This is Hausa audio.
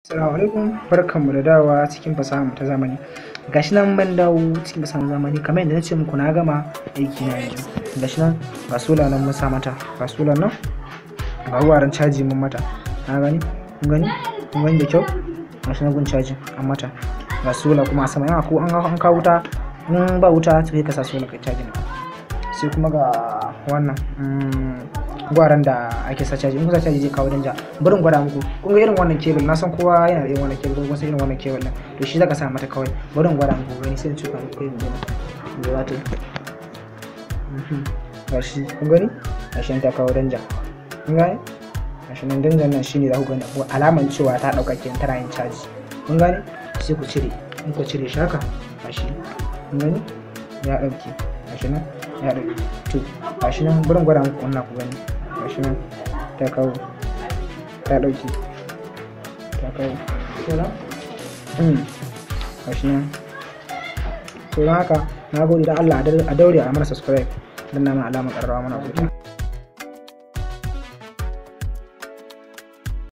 Assalamu alaikum, barkanmu da dawowa cikin fasahar mu ta zamani. Gashi nan ban dawo cikin fasahar zamani, kamar yadda na ce muku na gama aiki na yanzu. Gashi nan ga sola nan mun sa mata, ga sola nan, ga wuraren caji mun mata. Na gani? Kun gani? Kun gani da kyau? Gashi nan gun caji an mata. Ga sola kuma a sama, yana ko an kawo wuta, in ba wuta sai ka sa sola kai caji. Sai kuma ga wannan gwaran da ake sa caji, in kusa caji zai kawo danja. Bari in gwada muku. Kun ga irin wannan cable, na san kowa yana da irin wannan cable, kun san irin wannan cable din, to shi zaka sa mata kawai. Bari in gwada muku gani, sai in cuka muku kai mu gani za ta yi. Gashi kun gani, gashi nan ta kawo danja. Kun gane? Gashi nan danjan nan shine za ku gani alaman cewa ta dauka kenan, tana yin caji. Kun gane? Sai ku cire, in ku cire shi haka, gashi kun gani ya dauke, gashi nan ya dauke. To gashi nan, bari in gwada muku wannan ku gani. Gashi nan ta kawo, ta dauke, ta kawo kenan. Gashi nan. To don haka na gode, da Allah a daure a mana subscribe, don na mana alamar ƙararrawa. Mana godiya.